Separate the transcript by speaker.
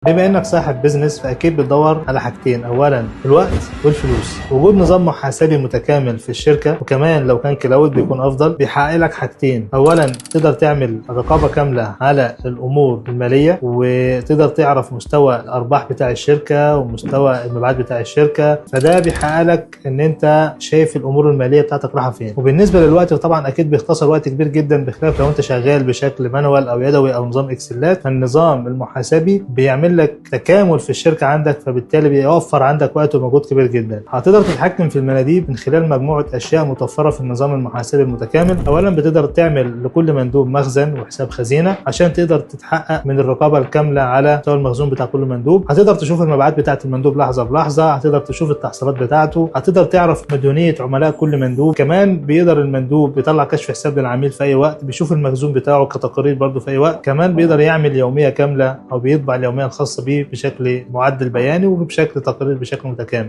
Speaker 1: بما انك صاحب business فاكيد بتدور على حاجتين، اولا الوقت والفلوس. وجود نظام محاسبي متكامل في الشركة، وكمان لو كان cloud بيكون افضل، بيحقق لك حاجتين. اولا تقدر تعمل رقابه كاملة على الامور المالية، وتقدر تعرف مستوى الارباح بتاع الشركة ومستوى المبيعات بتاع الشركة، فده بيحقق لك ان انت شايف الامور المالية بتاعتك رايحة فين. وبالنسبة للوقت طبعا اكيد بيختصر وقت كبير جدا، بخلاف لو انت شغال بشكل manual او يدوي او نظام اكسلات. فالنظام المحاسبي بيعمل لك تكامل في الشركة عندك، فبالتالي بيوفر عندك وقت ومجهود كبير جدا. هتقدر تتحكم في المناديب من خلال مجموعة اشياء متوفرة في النظام المحاسبي المتكامل. اولا بتقدر تعمل لكل مندوب مخزن وحساب خزينة عشان تقدر تتحقق من الرقابة الكاملة على مستوى المخزون بتاع كل مندوب. هتقدر تشوف المبيعات بتاعه المندوب لحظة بلحظة، هتقدر تشوف التحصيلات بتاعته، هتقدر تعرف مديونية عملاء كل مندوب. كمان بيقدر المندوب بيطلع كشف حساب للعميل في اي وقت، بيشوف المخزون بتاعه كتقارير برضه في اي وقت. كمان بيقدر يعمل يومية كاملة او بيطبع اليومية الخاصة بيه بشكل معدل بياني وبشكل تقارير بشكل متكامل.